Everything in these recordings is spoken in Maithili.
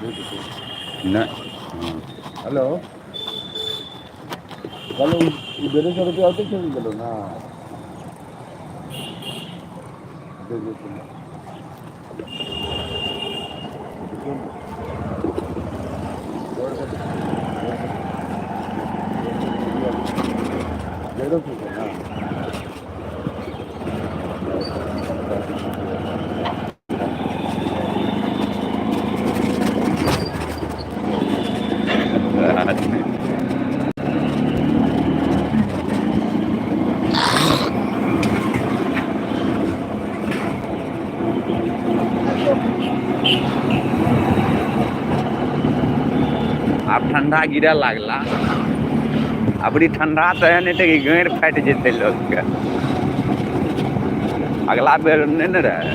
नहि। हेलो। कहलहुँ ई 150 रुपया ओतै छोड़ि गेलौ ने। दे देखियौ ने। 150 छै ने। आब ठंडा गिरऽ लागला। अबरी ठंडा तऽ एहन हेतै कि गैर फाटि जेतै लोकके। अगला बेर नहि ने रहै,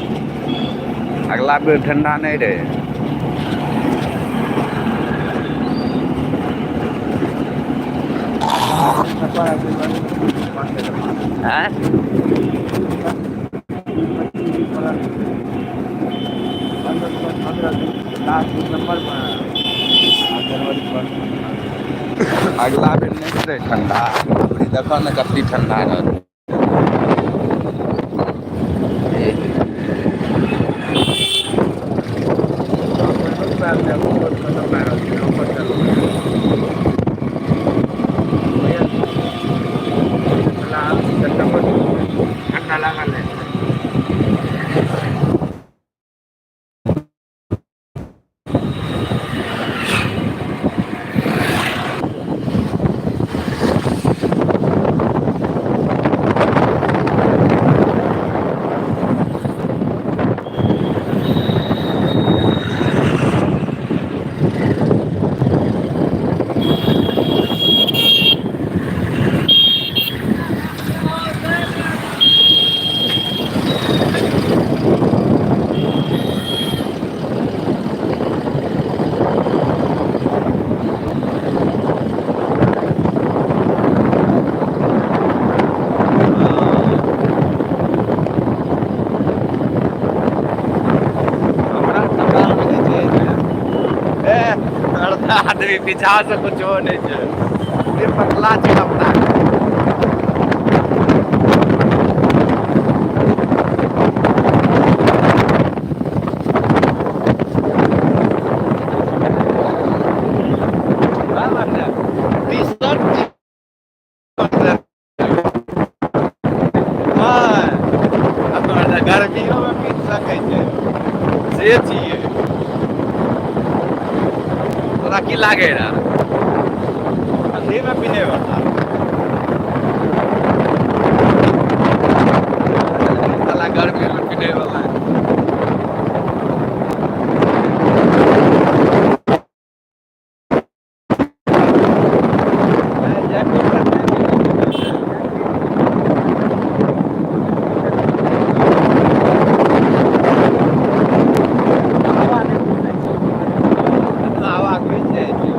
अगला बेर ठंडा नहि रहै। आँय? अगला बेर नहि ने रहै ठंडा, अबरी देखऽ ने कते ठंडा रहतै। ठंडा लागल है। हमरा ठंडा मे जे छै ने, ए आदमी पीछा से कुछो नहि छै, पूरे पतला छै कपड़ा। टी-शर्ट गर्मियो मे पीन सकै छै से छियै। तोरा की लागे रहा ठंडी मे पीने वाला? साला गर्मी मे पीने वाला। हवा घुसि जाइ छै।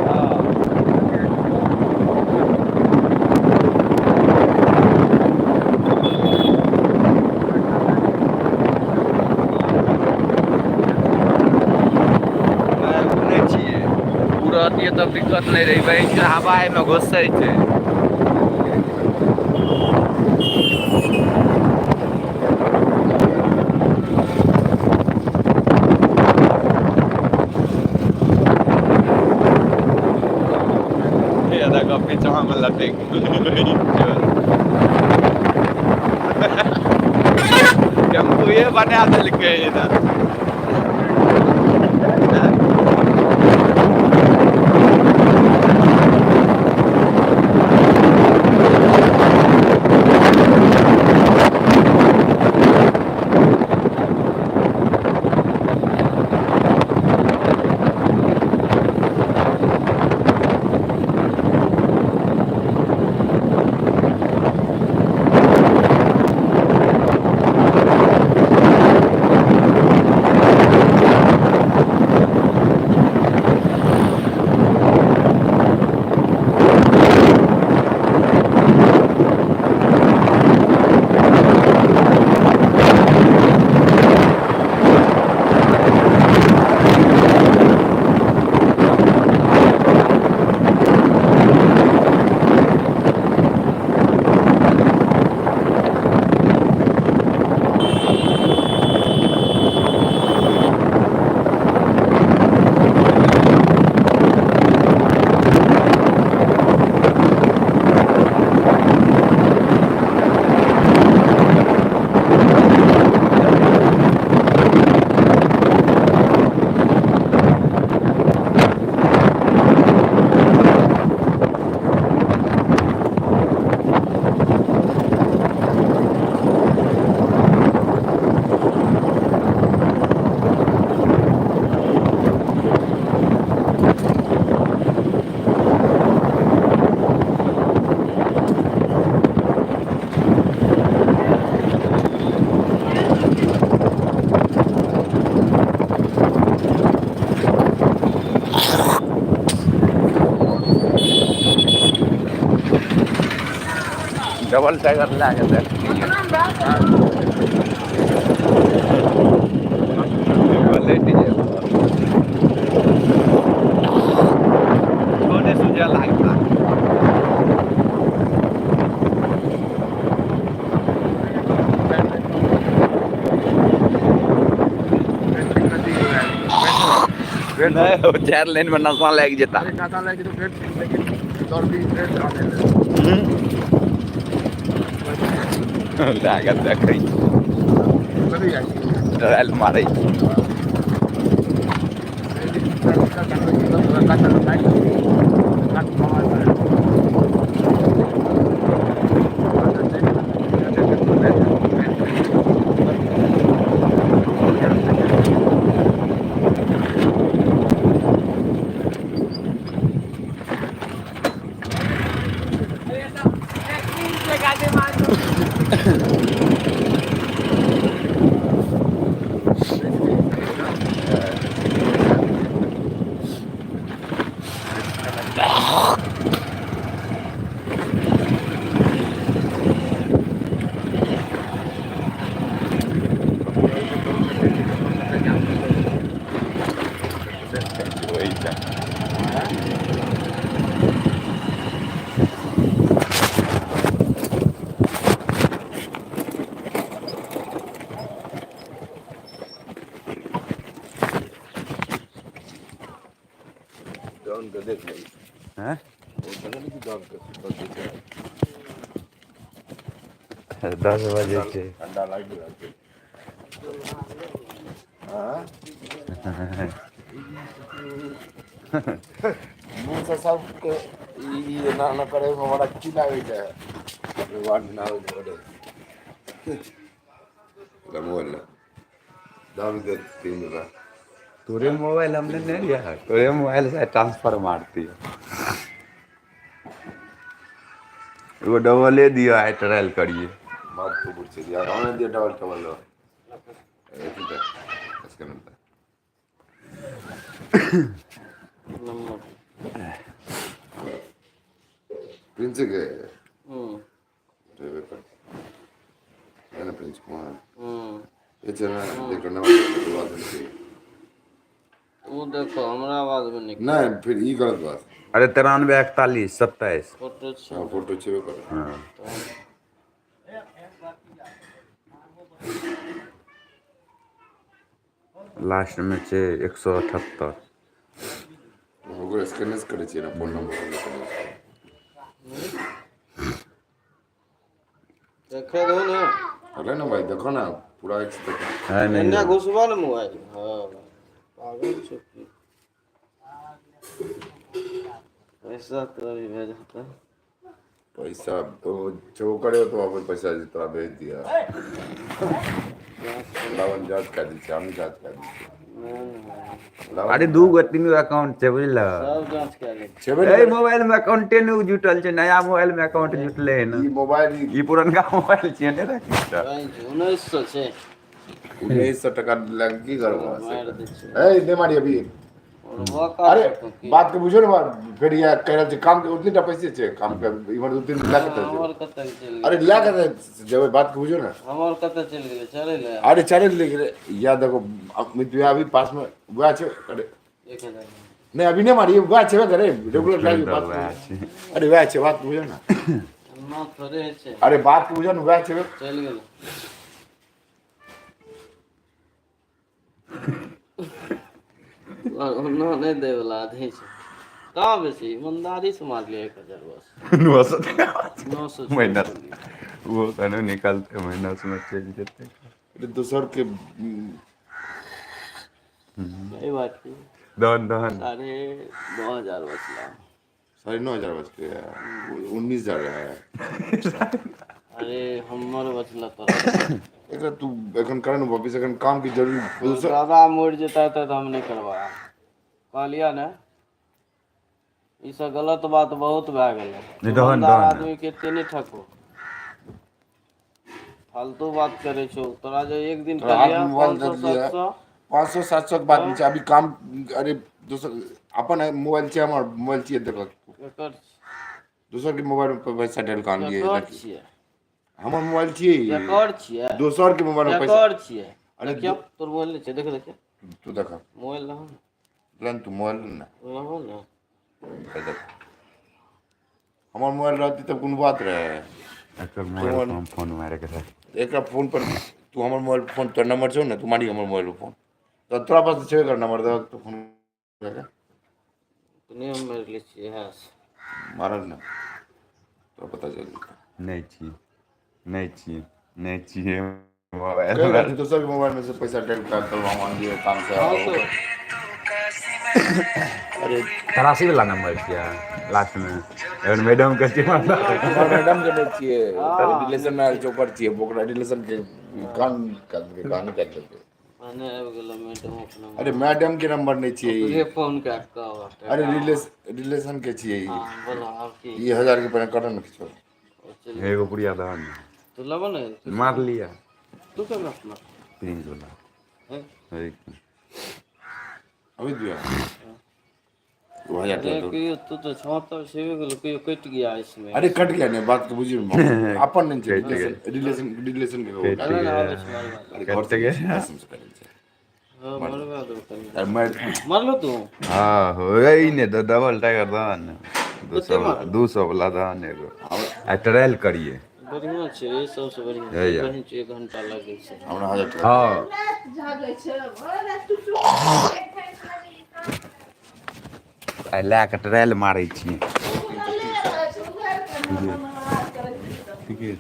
हँ। नहि, ओ नहि छियै। ओ रहतियै तब दिक्कत नहि रहै, बहिन हवा एहिमे घुसै छै। हे देखो पीछा मे लटैक गेलै। टेम्पुए बना देलकै इधर। डबल टाइगर लए के देख छोटे सूझे लागता। नहीं, 4 लेन में नशा लागि जेता। नशा लागि जेतै, लेकिन दौड़ भी फेर आने लागत देखै ट्रायल मारै। डॉन के देख ले। हैं? वो पता नहीं कि डॉन के सुपर देखे। 10 बजे छै। ठंडा लागि रहल छै। हाँ? मुँह से सबके ई एना एना करे में बड़ा की लागै छै। रिवार्ड ना होइ छै। मोबाइल दाम दे 3 रुपया। तोरे मोबाइल हमने नहीं लिया, तोरे मोबाइल से ट्रांसफर मारती है। वो डबले दियो है, ट्रायल करिए। बात तो बुझ दिया हमने दिया डबल डबल लो। ठीक है, इसका नंबर प्रिंस के है ना, प्रिंस कुमार ये चलना देखो ना बात नहीं। वो देखो हमरा आवाज में निकल नहीं फिर ई गलत बात। अरे 93 41 27 फोटो छै। हां फोटो छेबे करे। हां लास्ट में छै 178। ओकरो स्कैनर करै छियै ना फोन नंबर। देखे दो ना। अरे ना भाई देखो ना पूरा एक से देखो। है नहीं एन्ने घुसबा ने मोबाइल। हां पागल छौ की? पैसा तो अभी भेजता। पैसा तो जो करे तो वापस पैसा तोरा भेज दिया। लावन जांच कर दी हम जांच कर दी। अरे 2 गो 3 गो अकाउंट छै बुझल। सब जांच कर ले। ए मोबाइल में अकाउंटे नहीं जुटल छै, नया मोबाइल में अकाउंट जुटले है ना। ई मोबाइल ई पुरनका मोबाइल छै ने रखी। 1900 छै। 1900 टका लग की करबो। मार दै छै। ए दे मारी अभी। अरे बात के बुझो ना फिर या कह रहल छै काम के उतनी टा पैसे छै काम के इमहर 2-3 लाख के। हमर कतऽ चलि गेलै? अरे लाख के जब बात के बुझो ना। हमर कतऽ चलि गेलै? चलै ले। अरे चले ले या देखो अमित भैया अभी पास में वह छै। अरे 1000 नहीं अभी नहीं मारी वह छै करे रेगुलर लाइफ बात। अरे वह छै बात बुझो ना। ना थोड़े छै। अरे बात के बुझो ना वह छै। चलि गेलै। ना नहीं दे वाला आदमी छै। कहाँ बेसी ईमानदारी से मारलियै 1000 बस। 900 900 महीना वो कनो निकलते महीना में चलि जेतै। दोसर के सही बात छै। दहन दहन 9,500 बचला। 9,500 बचले 19,000 है। अरे हमर बचला तोरा। एकरा तू एखन कर न वापिस एखन काम की जरूरी। दादा मरि जेता तऽ हम नहीं करबा कहलिया ने। ई सब गलत बात बहुत भए गेलै। ईमानदार आदमी के एते नहि ठको। फालतू बात करै छौ तोरा जे एक दिन कहलिया 500 700 500 700 के बात नहीं छै अभी काम। अरे दोसर अपन मोबाइल छै हमर मोबाइल छियै देखो। दोसर के मोबाइल में पैसा डाल के आनलियै। हमर मोबाइल छियै ई। केकर छियै? दोसर के मोबाइल में पैसा। केकर छियै? अरे देखियौ, तोर मोबाइल नहि छै, देख देखियौ। तू देख। मोबाइल लहो ने। लन तू मोबाइल ने। लहो ने। देख। हमर मोबाइल रहती तब कोनो बात रहे। एकर मोबाइल पर हम फोन मारे के रहे। एकरा फोन पर तू हमर मोबाइल पर फोन, तोर नंबर छौ ने, तू मारी हमर मोबाइल पर फोन। तो तोरा पास तऽ छेबे कर नंबर, दे तू फोन करके। नहि, हम मारि लै छियै इएह से। मारल ने, तोरा पता चल जेतौ। नहि छी, नहि छी, नहि छियै मोबाइल। कहि रहल छी, दोसर के मोबाइल में से पैसा डालि कऽ तब हम आनलियै काम से। हँ तो अरे 83 वाला नंबर छियै लास्ट में, एहन मैडम के छियै। हमर मैडम के नहि छियै, रिलेशन में आयल छै ओकर छियै। ओकरा रिलेशन के कान के कहानी काटि देलकै। भने आबि गेल मैडम अपना। अरे मैडम के नंबर नहि छियै ई। ओकरे फोन कए कऽ कहब। अरे रिलेशन के छियै ई। हँ, बोलो आब की। ई 1000 के पहिने करऽ ने किछो। ओ चलि एगो पुड़िया दहन ने। तू लेबो ने। मार लिया। तू केना मार? प्रिंस वाला। हैं? एक। अभी दिया 2000 अरे टका दो। कहियो तू तो छौ तब छेबे गेलो, कहियो कटि गया इसमें। अरे कट गया नहीं, बात के बुझी अपन नहीं छै। कटि गेल। रिलेशन रिलेशन के कटि ना गेल। ना, आबै छै, मारबा दो। अरे घर कटि गेल। कसम से करल छै। हँ, मरबा दो कनि। अरे मैं मारलो तू? हाँ हो ई ने द डबल टाइगर दहन ने। दू कते सौ वाला, मारलो? 200 वाला दहन एगो आ ट्रायल करिए। बढ़िआँ छै रे, सबसँ बढ़िआँ है या। बढ़िआँ छै, एक घंटा लगै छै। हमरा 1000 टका। हाँ। जागै छै। आ लए कऽ ट्रायल मारै छियै। ठीके।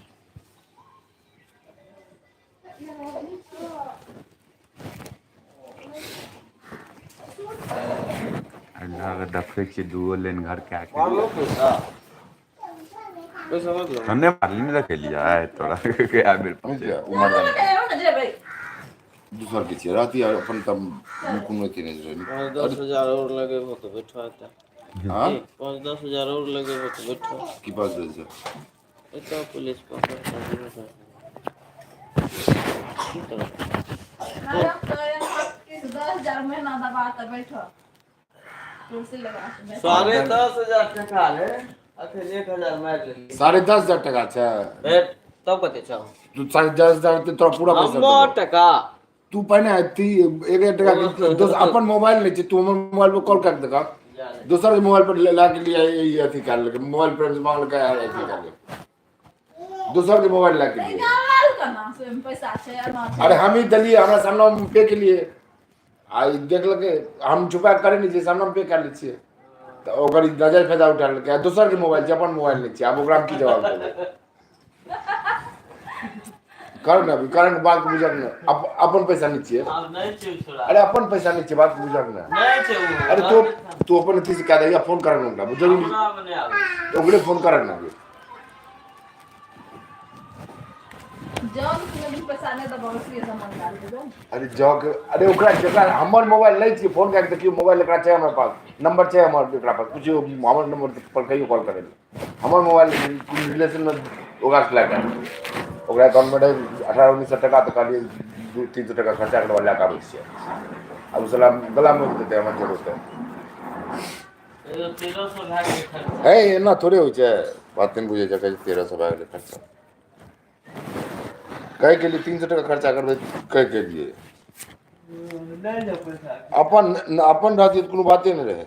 आ लऽ कऽ देखै छियै दूगो लाइन घर कए के। मारलो पैसा? पैसा मारलो? हम नहि मारली, नहि देखेलियै आइ तोरा कए बेर। समझ गया ओ मर्दाना दोसर के छियै रहती अपन तब कोनो अथी नहि रहै। 5-10 हजार आओर लगेबो तऽ बैठो एतऽ। हाँ। की 5-10 हजार आओर लगेबो तऽ बैठो। की पास दै छै? एतऽ पुलिस पकड़ कऽ दिहो। की करब? 10,000 महीना दबा तऽ बैठो कुर्सी लगा के बैठो। 10,500 टका रे, अखन 1000 मारि लेली। 10,500 टका छै? भेट तब कते छौ? तू 10,500 ते तोरा पूरा पैसा हमर देबौ। टका। तू पहिने ती 1000 टका के दोस अपन मोबाइल नहि छै, तू हमर मोबाइल पर कॉल कर देगा। दोसर के मोबाइल पर ला के लिए ई अथी कर लेलकै, मोबाइल पर से मांगलकै आ अथी कर लेलकै, दोसर के मोबाइल ला के लिए। निकाल केना से पैसा छै एना छै। अरे हम ही देलियै, हमरा सामने में पे के लिए आ ई देखलकै, हम छुपा के करे नहि छियै, सामने में पे कर लै छियै तऽ ओकर ई नाजायज फायदा उठा लेलकै आ दोसर के मोबाइल छै, अपन मोबाइल नहि छै। आब ओकरा हम की जवाब देबै? कर ने अभी कर ने, बात बुझक ने। अपन पैसा नहि छियै। आब नहि छै छोड़ा। अरे अपन पैसा नहि छियै, बात बुझक ने। नहि छै ओ। अरे तू तू अपन अथी से कए दे या फोन कर ने ओकरा जरूरी। हमरा मे नहि आबै छै। ओकरे फोन कर ने अभी। जान के भी पैसा नहि देबो, इसलिए सामान डाल देबो। अरे जाओ के, अरे ओकरा जकरा हमर मोबाइल नहि छियै, फोन कए के देखियौ, मोबाइल एकरा छै हमरा पास, नंबर छै हमर एकरा पास, पूछियौ हमर नंबर पर कहियो कॉल करै लए। हमर मोबाइल रिलेशन मे ओकरा से लए कऽ ओकरा अकाउंटमे रहै 1800-1900 टका, तऽ कहलियै 200-300 टका खर्चा करबा लए कऽ आबै छियै। आब ओ साला गला मोकि देतै हमर जरूरत है। एगो 1300 भए गेलै खर्चा। है, एना थोड़े होइ छै, बात नहि बुझै छै। कहै छै 1300 भए गेलै खर्चा, कहै के लिए 300 टका खर्चा करबै कहै के लिए। नहि ने पैसा। अपन अपन रहती तऽ कोनो बाते नहि रहै।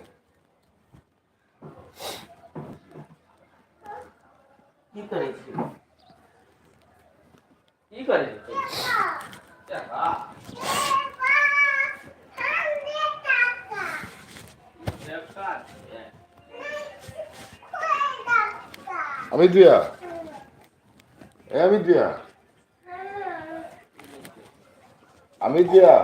की करै छी? की करै छी? टका। टका छै। अमित भैया, ए अमित भैया, अमित भैया।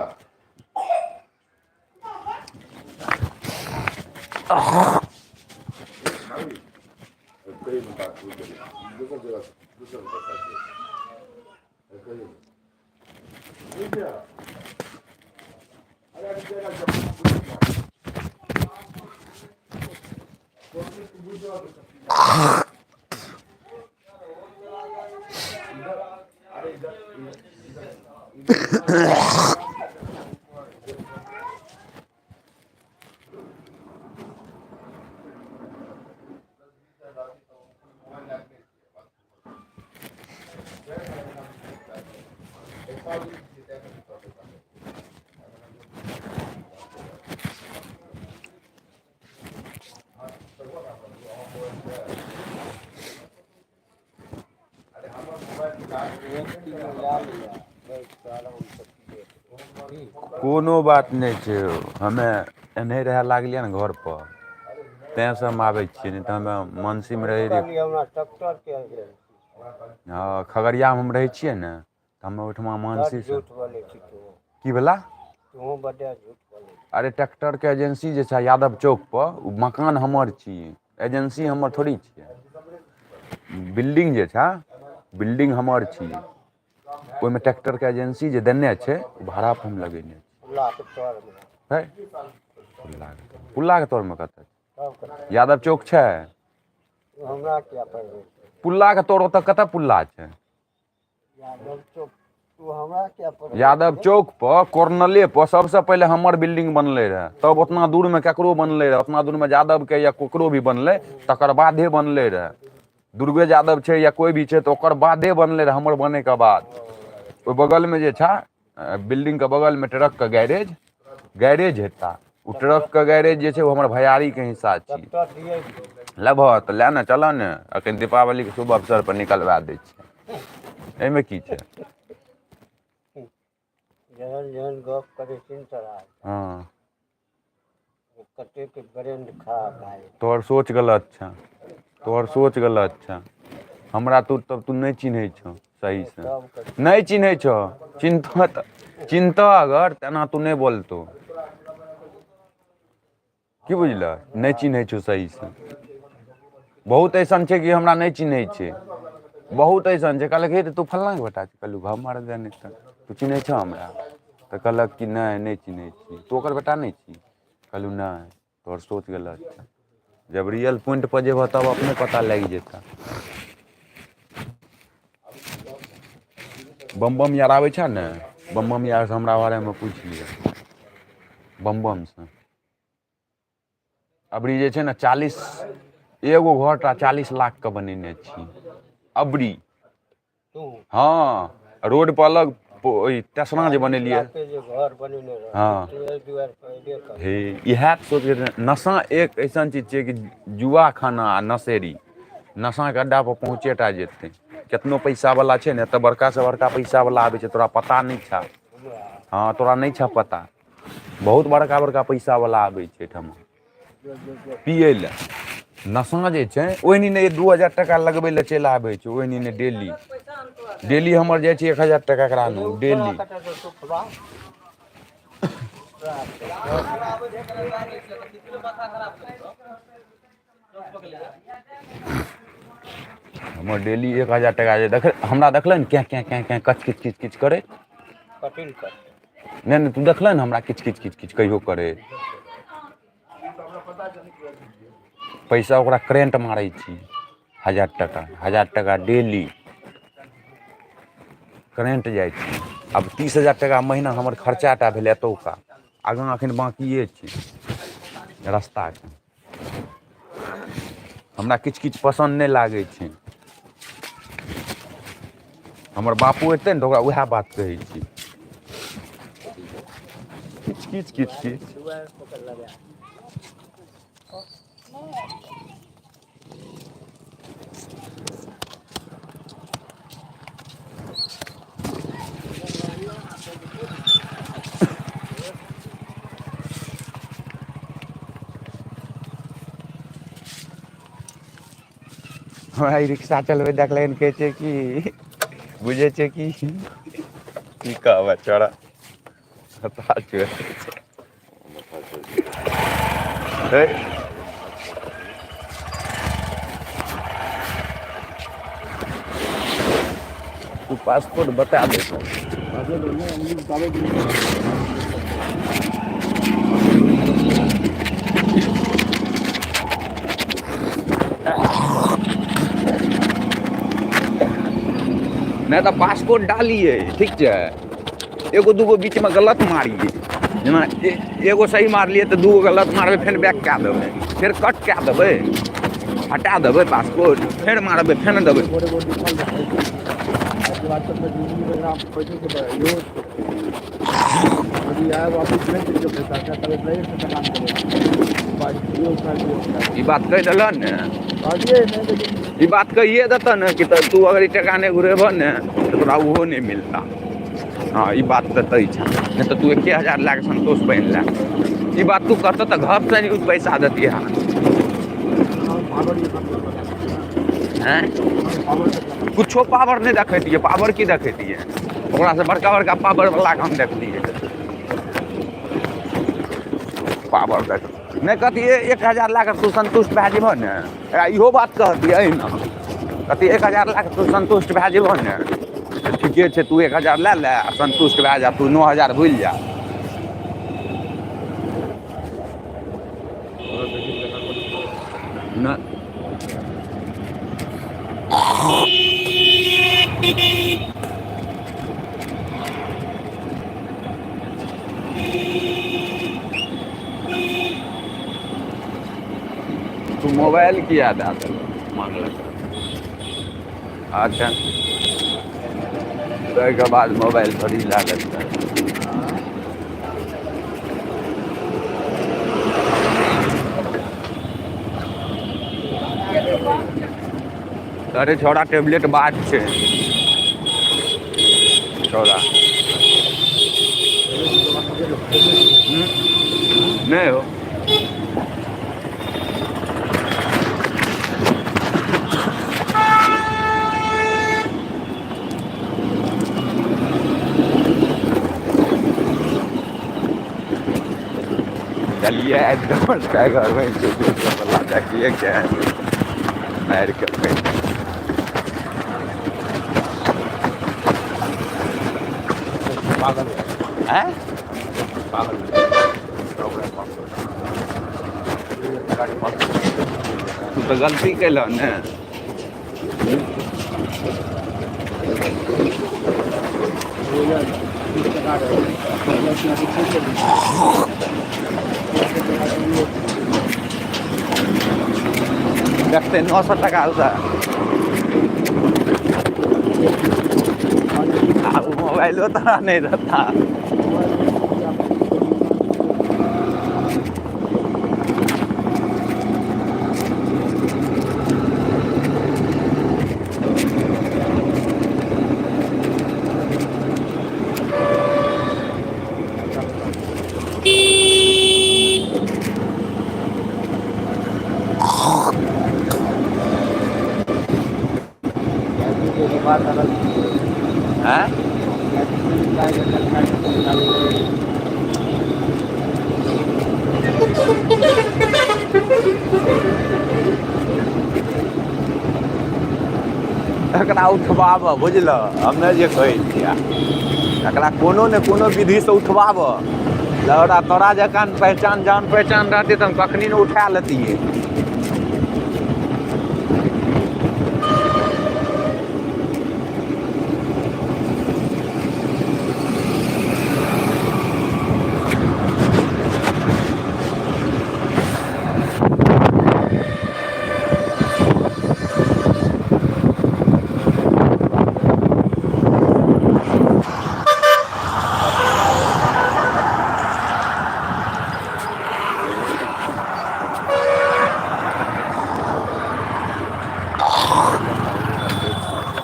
कोनो बात नहि छै, हमे एनहि रहए लागलियै ने घरपर, तैँसँ हम आबै छियै, नहि तऽ हमे मानसीमे रहै रहियै। हँ, खगड़ियामे हम रहै छियै ने, तऽ हमे ओहिठमा मानसीसँ की भेला। अरे ट्रैक्टरके एजेंसी जे छै यादव चौकपर, ओ मकान हमर छियै, एजेंसी हमर थोड़ी छियै। बिल्डिंग जे छै, बिल्डिंग हमर छियै, ओहिमे ट्रैक्टरके एजेंसी जे देने छै, ओ भाड़ापर हम लगेने छियै। है पुल्लाके तरमे कतऽ यादव चौक छै? पुल्लाके तर ओतऽ कतऽ पुल्ला छै? यादव चौक पर कॉर्नले पर सबसे पहिले हमर बिल्डिंग बनलै रहए, तब उतना दूरमे ककरो बनलै रहए, उतना दूरमे यादवके या ककरो भी बनलै तकर बादे बनलै रहए। दुर्गे यादव छै या कोइ भी छै तऽ ओकर बादे बनलै रहए, हमर बनैके बाद। ओहि बगलमे जे छै बिल्डिंगके बगलमे ट्रकके गैरेज, गैरेज हेता, ओ ट्रकके गैरेज जे छै ओ हमर भैयारीके हिस्सा छियै। लेबह तऽ लए ने, चलऽ ने, एखन दीपावलीके शुभ अवसर पर निकलवा दै छियै, एहिमे की छै। जेहन जेहन गप करै छी ने तोरा, हँ, कतेक ब्रेंड खराब भए जाइ। तोहर सोच गलत छह, तोहर सोच गलत छह। हमरा तू तब तू नहि चिन्है छह सहीसँ, नहि चिन्है छह। चिन्हतह तऽ चिन्हतह अगर तऽ एना तू नहि बोलतौ, की बुझलह? नहि चिन्है छौ सहीसँ। बहुत अइसन छै कि हमरा नहि चिन्है छै, बहुत अइसन छै। कहलक हे तऽ तू फल्लाँके बेटा छी? कहलहुँ हमर नहि तऽ तू चिन्है छह हमरा? तऽ कहलक कि नहि, नहि चिन्है छी। तू ओकर बेटा नहि छी? कहलहुँ नहि। तोहर सोच गलत छह। जब रियल पॉइंट पर जेबह तब अपने पता लागि जेतह। बम बम यार आबै छह ने, बम बम यारसँ हमरा बारेमे पूछि लिअ। बम बमसँ अबरी जे छै ने 40 एगो घर टा 40 लाखके बनेने छी अबरी। हँ, रोड पर अलग ओहि तेसरा जे बनेलियै। हँ, हे इएह सोच नशा एक ऐसन चीज छियै कि जुआ खाना आ नशेरी नशाके अड्डा पर पहुँचे टा जेतै। केतनो पैसावला छै ने, एतऽ बड़कासँ बड़का पैसावला आबै छै, तोरा पता नहि छह। हँ, तोरा नहि छह पता, बहुत बड़का बड़का पैसावला आबै छै एहिठमा पियै लए। नशा जे छै ओहिनी नहि 2000 टाका लगबै लए चलि आबै छै ओहिनी नहि। डेली डेली हमर जाइ छै 1000 टाका एकरा डेली। हमर डेली 1000 टाका जे देख हमरा देखलै ने, क्या क्या क्या क्या कच किच किच किच करै। नहि नहि, तू देखलै ने हमरा किच किच किच किच कहियो करै? पैसा ओकरा करेंट मारै छी, 1000 टाका, 1000 टाका डेली करेंट जाइ छै। आब 30,000 टाका महीना हमर खर्चा टा भेलै एतौका, आगाँ एखन बाकिए छै रस्ताके। हमरा किछु किछु पसन्द नहि लागै छै। हमर बापो एतै ने तऽ ओकरा उएह बात कहै छी, किछु किछु किछु किछु। हमरा ई रिक्शा चलबै देखलै कहै छै कि बुझै छै कि की कहबै चोरा छै। तू पासपोर्ट बता दे। नहि तऽ पासपोर्ट डालिए, ठीक छै, एगो दूगो बीचमे गलत मारिए, जेना एगो सही मारलियै तऽ दूगो गलत मारबै, फेर बैक कए देबै, फेर कट कए देबै, हटा देबै पासपोर्ट, फेर मारबै, फेर देबै। ई बात कहि देलह ने, ई बात कहिए देतह ने कि तू अगर ई टका नहि घुरेबह ने तऽ तोरा ओहो नहि मिलता। हँ, ई बात तऽ तय छै, नहि तऽ तू 1000 लए कऽ संतोष बनि ले। ई बात तू कहतह तऽ घर से नहि पैसा देतियै। हैं, कुछो पावर नहि देखैतियै। पावर की देखैतियै? ओकरासँ बड़का बड़का पावर वाला के हम देखलियै। पावर देख नहि कहतियै, 1000 लए कऽ तू संतुष्ट भए जेबह ने? एकरा इहो बात कहतियै ने, कहतियै 1000 लए कऽ तू संतुष्ट भए जेबह ने? तऽ ठीके छै, तू 1000 लए ले आ संतुष्ट भए जा, तू 9000 भूलि जा। नहि, तू मोबाइल किया दए देलह? मांगलक। अच्छा, ताहिके बाद मोबाइल थोड़ी लए लेतै। अरे छौड़ा, टेबलेट बात छै छौड़ा। नहि हो। चलिए, टाइगर देखिए के मारि के पागल हैं। पागल। तू तऽ गलती केलह ने। देखते 900 टका से आ मोबाइलो तोरा नहि देता। हैं? एकरा उठबाबऽ, बुझलऽ? हमे जे कहै छियै, एकरा कोनो ने कोनो विधिसँ उठबाबऽ। लौड़ा, तोरा जकाँ पहचान जान पहचान रहतै तऽ हम कखनी ने उठा लेतियै।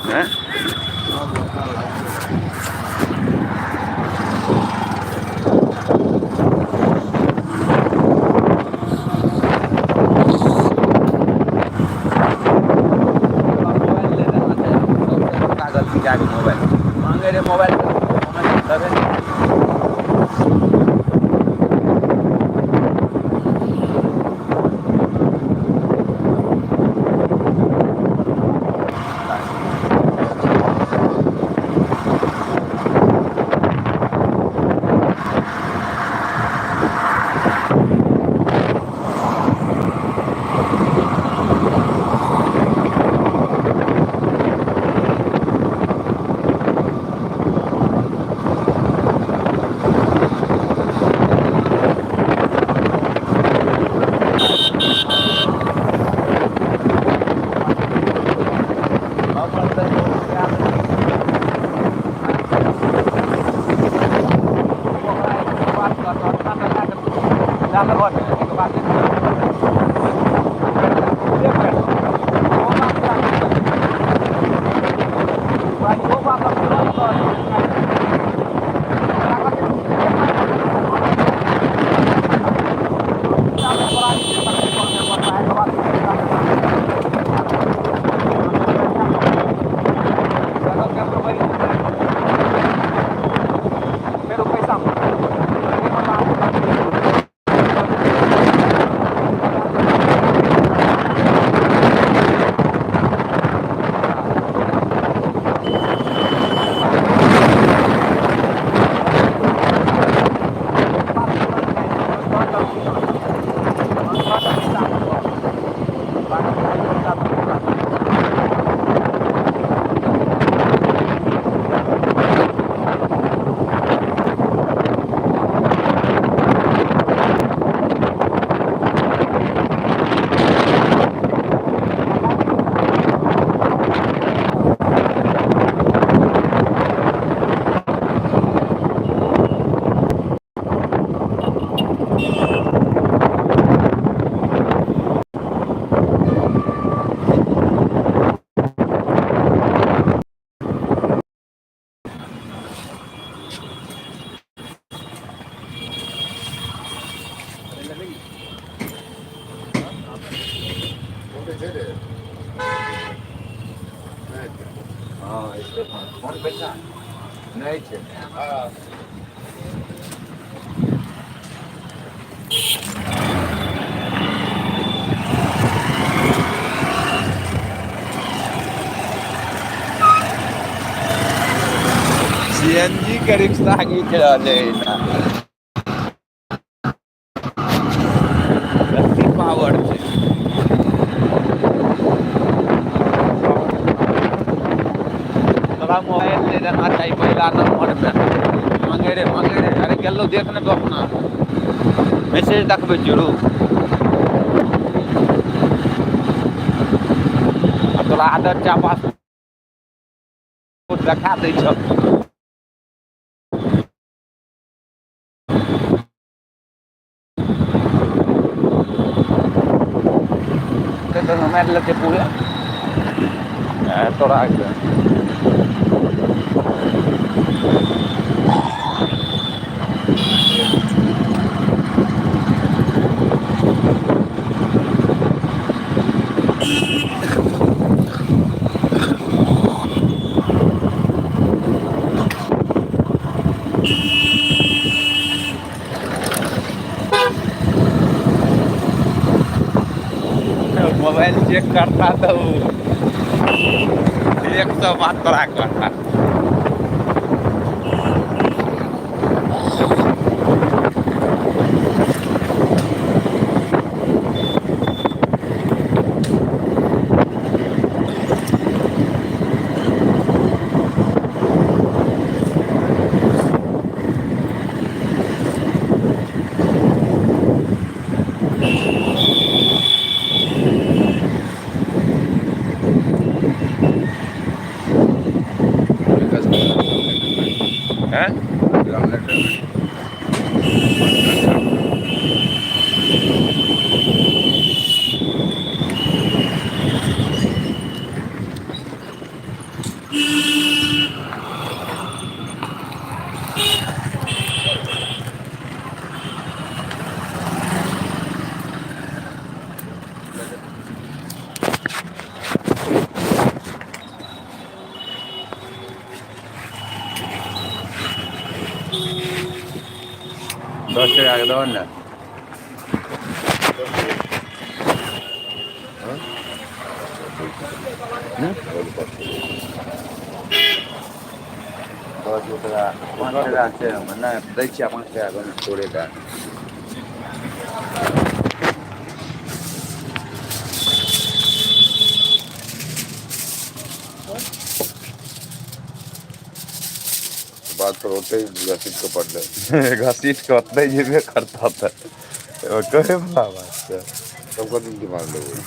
हैं? गलती कए कऽ मोबाइल मांगे रे, मोबाइल देबे नहि। लए लेबह ने, एहिके बाद इहो बात हम तुरन्त फेर ओ पैसा नहि छै। सीएनजी के रिक्शा घीच रहलै एहिना। कते पावर छै। तोरा मोबाइल नहि रहना चाही पहिला नंबर पे। मांगे रे मांगे रे, अरे गेलो देख ने तो अपना मैसेज देखबै छियौ रू। आ तोरा आदत छै पासपोर्ट देखा दै छौ। तऽ मारि लेतै पूरे तोरा। मोबाइल चेक करता तो 100 बात तोरा करता। हैं? 10 टाका के दहो ने। 10 टाका 5 टाका छै हमर, नहि दै छियै 5 टाका के तोरे दए। बात पर ओते घसीट के पड़लै। घसीट के ओतै जेबे करतऽ तऽ कहै वला बात छै। तब कथी दिमाग लगबै?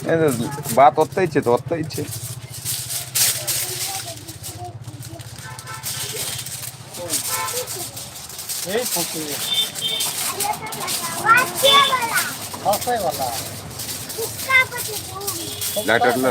नहि तऽ बात ओतै छै तऽ ओतै छै। लाइटर ल।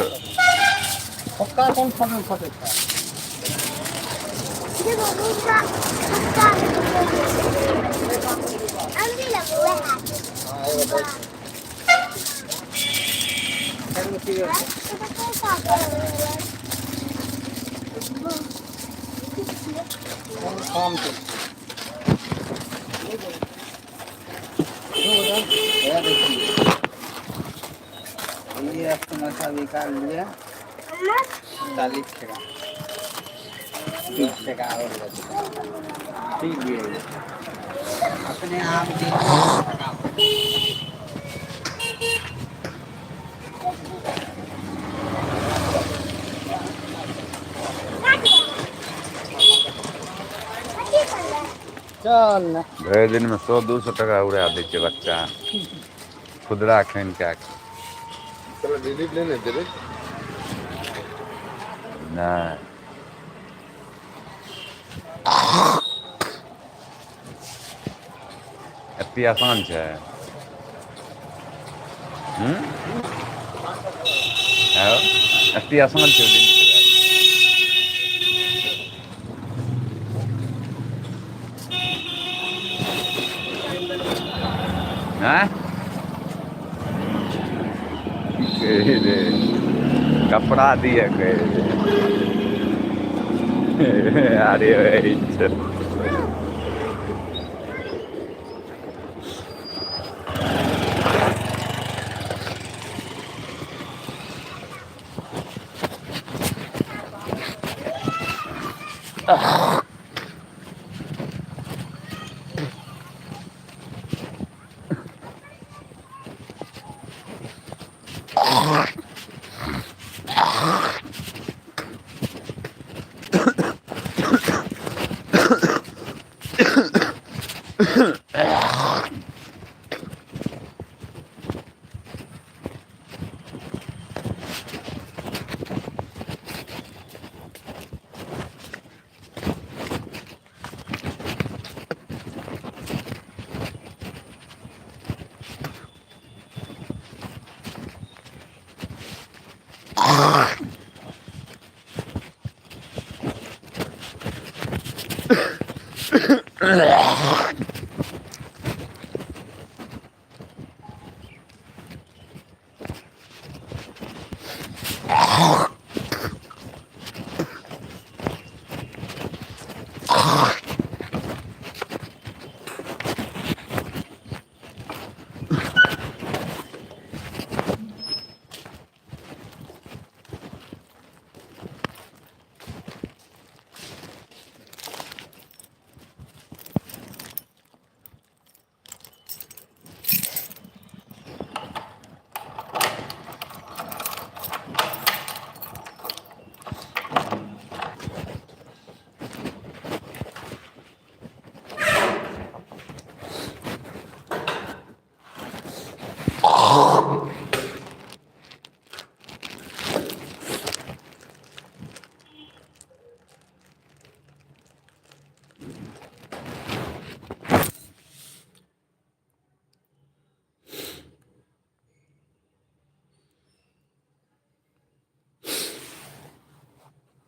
ये समोसा निकाल लिया 40 टका, 20 टका और ठीक है। अपने आप चल ना। भरि दिनमे 100-200 टका उड़ा दै छै बच्चा खुदरा खानि कए कऽ। चलो डिलीट नहीं लेते रे। नहि, एते आसान छै? हूँ, एते आसान छै डिलीट करनाइ? आँय, की कहै रे, कपड़ा दिए कहै रे। अरे छै।